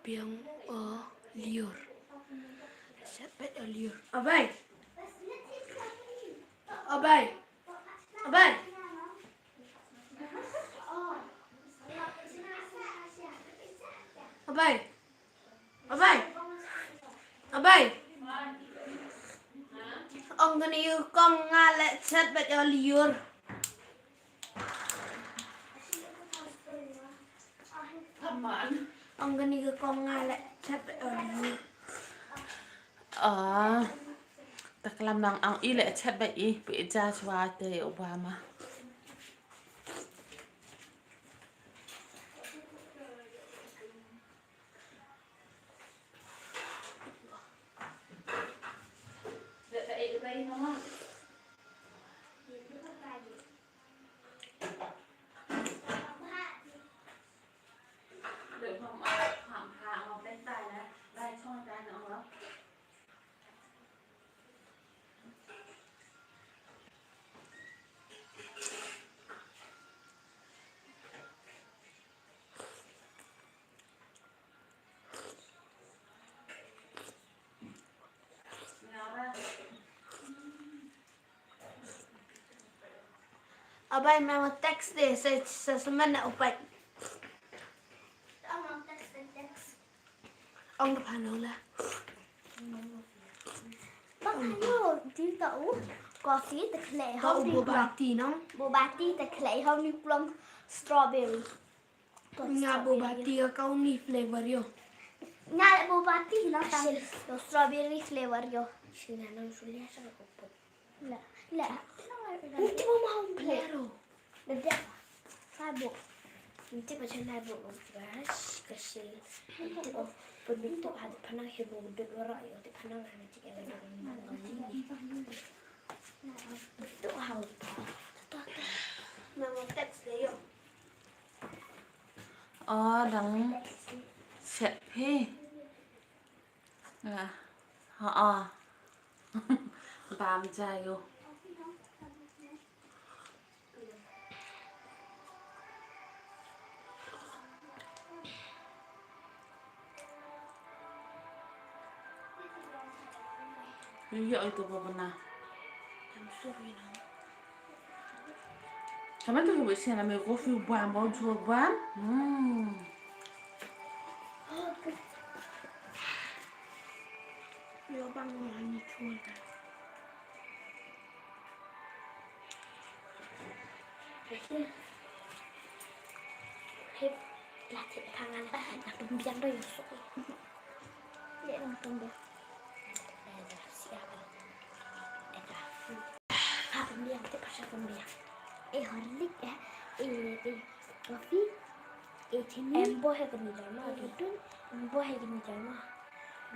Biang o liur. Sat bet o liur. Abai. Abai. Abai. Abai. Abai. Abai. Ong kane ka kong nga leh sat bet o liur. Ong kane ka kong nga leh sat bet o liur. Ah, ta klam nang ang i leh chat ba i pi ja chwa te u ba ma. Abai, mama text de, sa, sa, sa mana upat. Ong da phano la. Ba phano, di ta u. Coffee te khlei, ka u boba tea nong. Boba tea te khlei, hau ni plum strawberry. Nga boba tea ka u ni flavor yo. Nga boba tea na tam. Yo strawberry flavor yo. Sina nang sulia sa ko. La, la. Nanti mama hau play. Beda. Sabo. Nanti macam naik bo brush kasih. Nanti oh, pembentuk hati panang heboh duduk lorak yo. Hati panang nanti kalau duduk ni. Bentuk hau. Nama teks dia yo. Oh, dang set phi. Ah, ha ah. Bam jayo. Yo itu babana. Kamu tu buat siapa nama kopi buam, bau jual buam. Hmm. Yo bang, ni jual kan. Hip, la tip pangan, la tum biang do yo sok. Ye, la tum biang. Eh, la siap. Eh, la. Ha, tum biang, tip pasal tum biang. Eh, Horlick, eh, eh, eh, coffee, eh, chini. Em bo hai kani jama, eh, dun, em bo hai kani jama.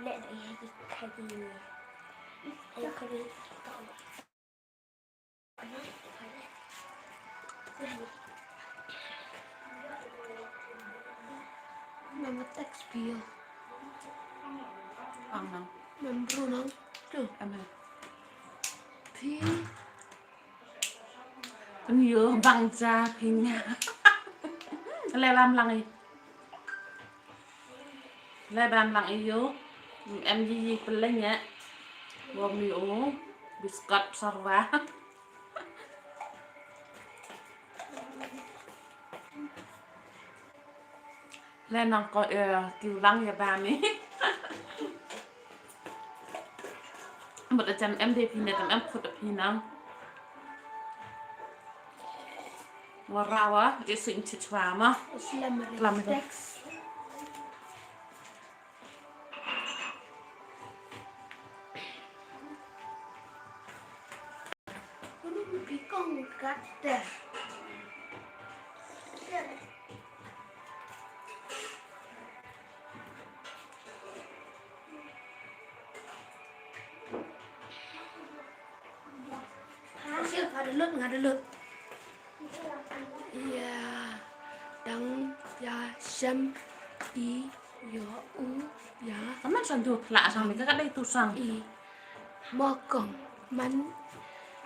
Le, eh, hai ki, hai ki. Eh, kani. Mama text phi yo. Ang nang. Mem bru nang. Tu. Amen. Phi. Pynïoh bang ja phi nga. Le bam lang i. Le bam lang i yo. Em yi yi pynleng ya. Wa mi o. Biskot sarwa. Le nang ko, eh, kiw lang ya ba mi. Mut a jan em de phi ne tam em khut a phi nang. Wa rawa, e sing chichwa ma. Islam. Islam. Text. Nga da lut, nga da lut. Ïa dang ïa shem i ïoh u ïa. Ka man san tu la sang ni ka dei tu sang. I mokong man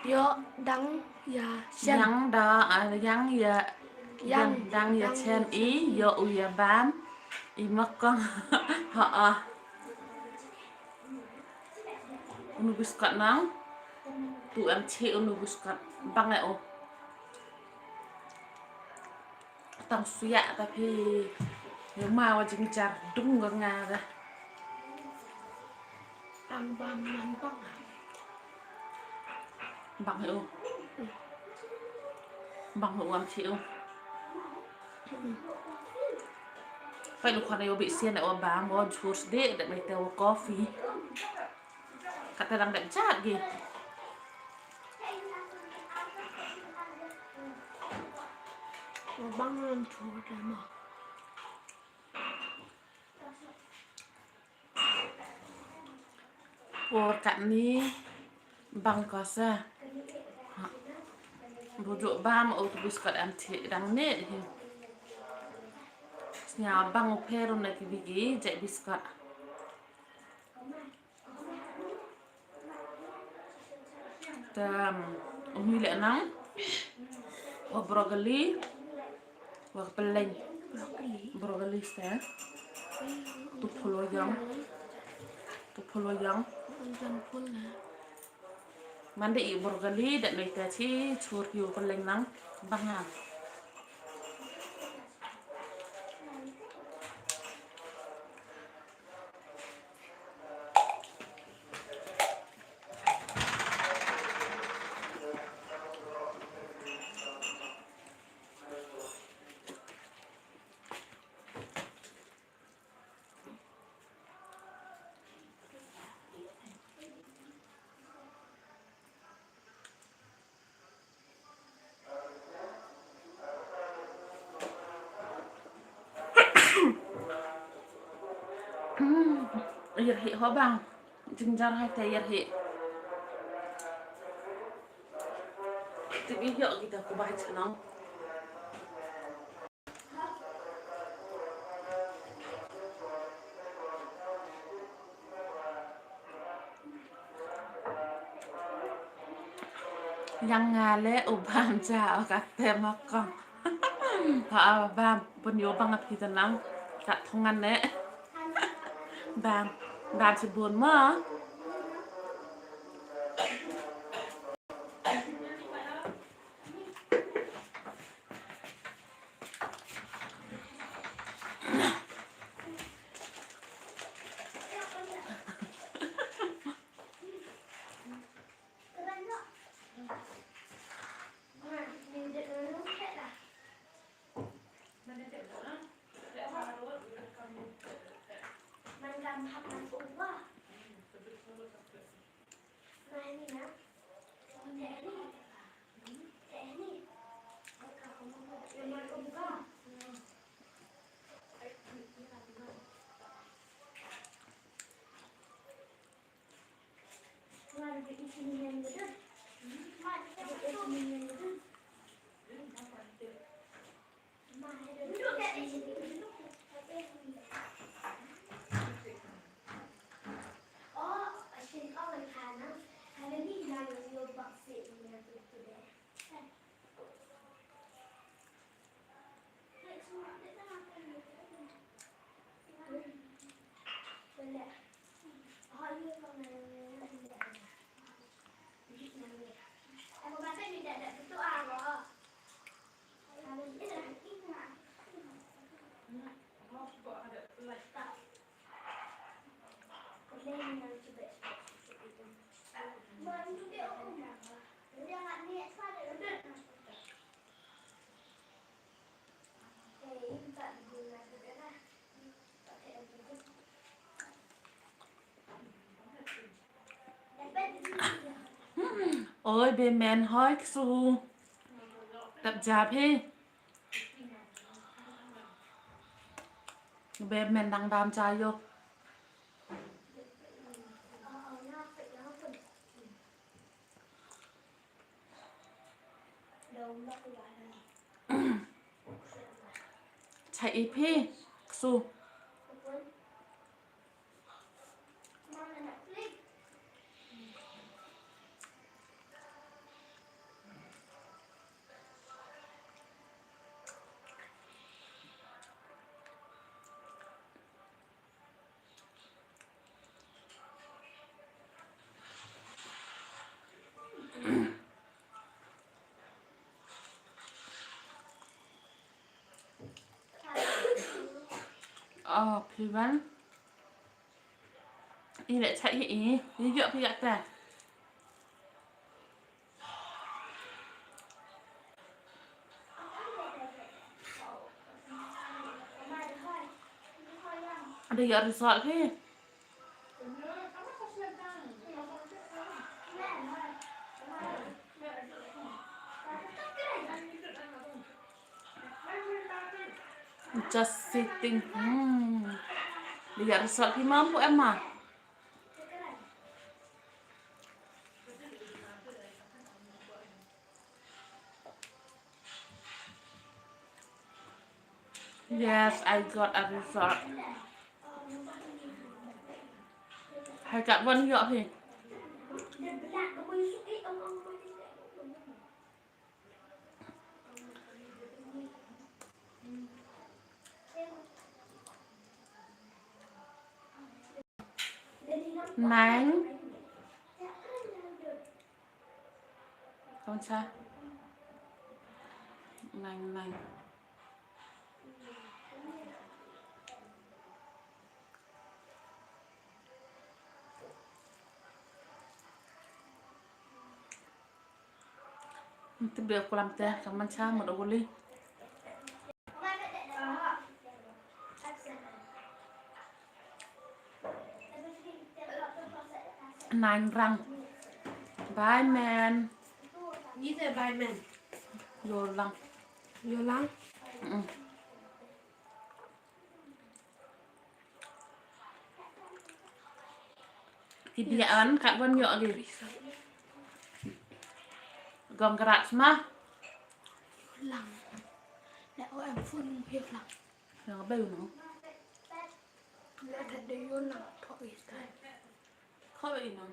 ïoh dang ïa shem. Yang da, ah, yang ïa, yang, yang dang ïa shem i ïoh u ïa bam. I ma kong. Ha ah. Unu biskot nang. Tu em che unu biskot. Bang e o. Tang suya tapi. Yo ma wa jingjar dung ga nga ga. Ang bang man bang. Bang hu. Bang hu am chi u. Pai lu khana yo bi sian da wa bang wa jus de da mai te wa coffee. Kata dang da jat gi. Bang lam chu da ma. Por katni bang kosa. Bujuk bam o tu biskot am ti dang ne hi. Snya bang o perum na ki bigi jai biskot. Tam umi le nang. Wa broccoli. Wa peleng. Broccoli. Broccoli sa. Tu polo yang. Tu polo yang. Yang pun na. Mande i broccoli dat noi ta chi chur yu peleng nang bangang. Yer hi ho bang. Jinjar hai te yer hi. Ti bi yok kita ku bai chnong. Yang nga le u bam cha o ka te ma kong. Ha bam pun yo bang ap kita nang ka thongan ne. Bam bam si bun ma. Oi, be men hoi ksu. Tap jap he. Be men dang dam cha yo. Chai ip hi ksu. Oh, phi wan. I leh cha i i. I ïoh phi ïa ta. Ada ïa result phi. Just sitting. Hmm. Dia result phi mampu, Emma. Yes, I got a result. Hai kat wan ïoh hi. Nine. Kawan sa. Nine, nine. Nti bia kulam te, kaman cha mut oguli. Nine rang. Bye, man. Ni te bye, man. Yo lang. Yo lang. Mm. Ki biang kat wan ïoh agi. Congrats ma. Lang. Lah, oh, em phone mo hiu lang. Yang bai no. Lah, tak ada yo lang. Thok ita. Thok ita.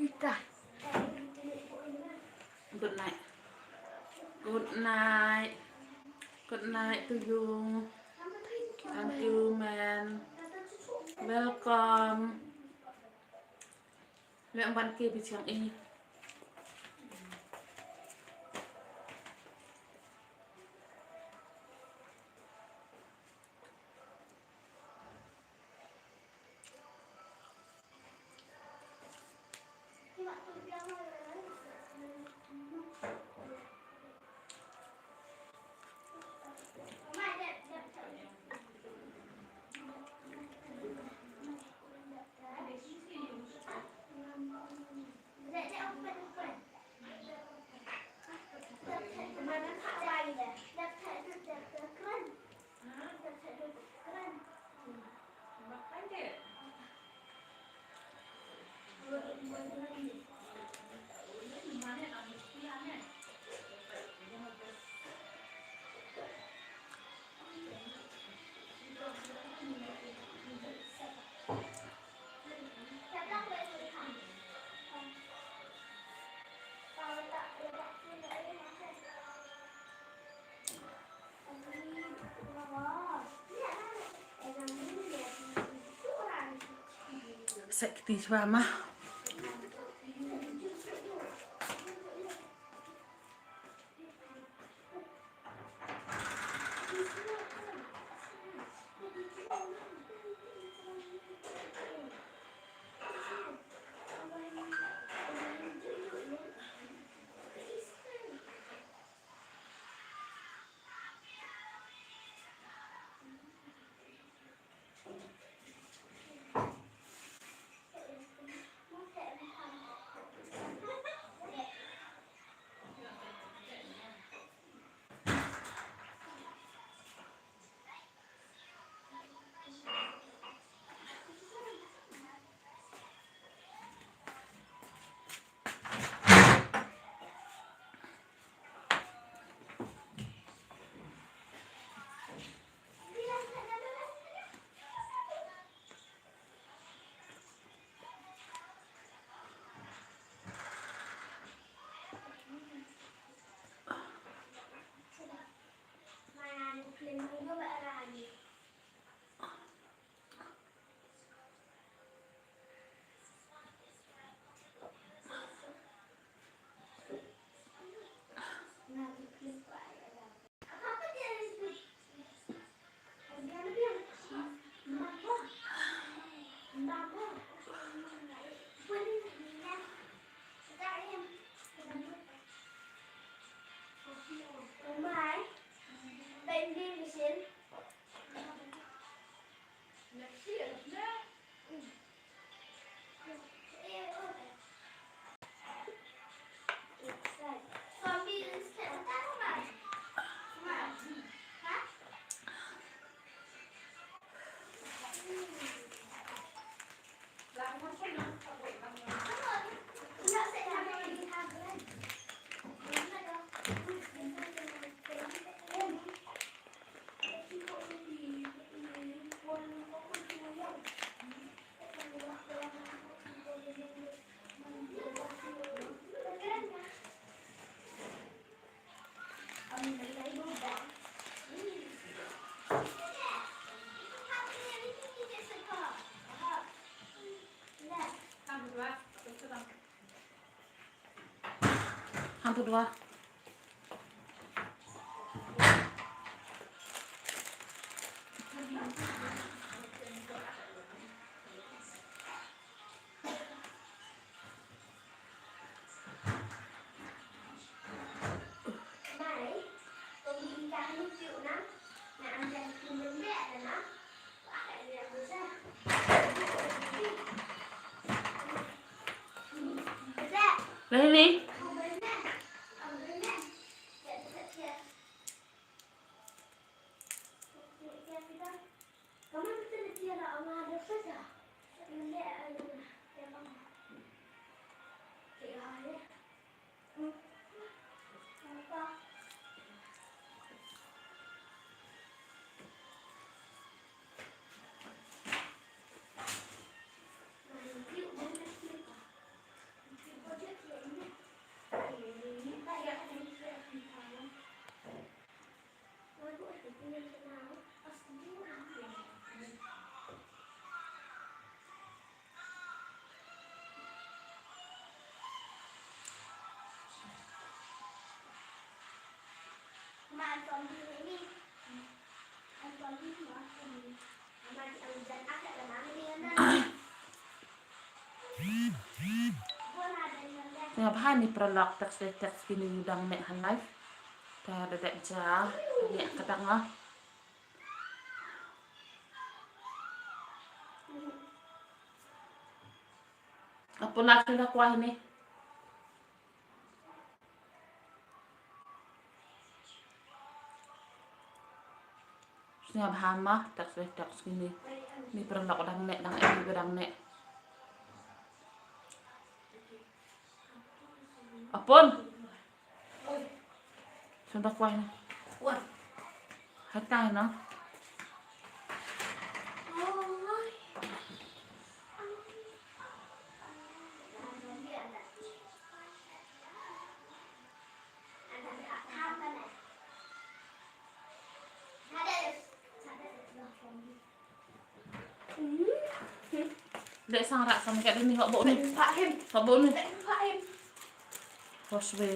Ita. Good night. Good night. Good night to you. Thank you, man. Welcome. Leh ban ke bi chiang i. Sa kti shuwa ma. Hangtu dua. Leni. Nga bha ni paralok, text dei text kine u dang neh ha live. Te da dep ja neh ka dang ah. Apo la kila kwah ni. Sngewbha ma, text dei text kine. Ni paralok dang neh, dang eh, dang neh. Apun. Sngewbha kwah ni. Hai tai na. Dek sang rak sang kat ini, hok bok ni. Pak Him. Hok bok ni. Pak Him. Hos be.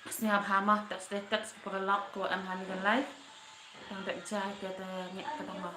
Sngewbha ma, text dei text ki paralok kiba em ha kane ka live. Tang dep ja ïa kata, ngi kata ma.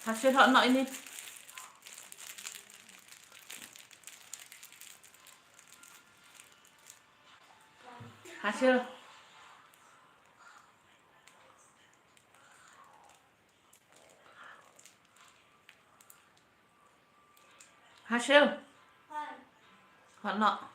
Hashil, hot noh ine. Hashil. Hashil. Hot noh.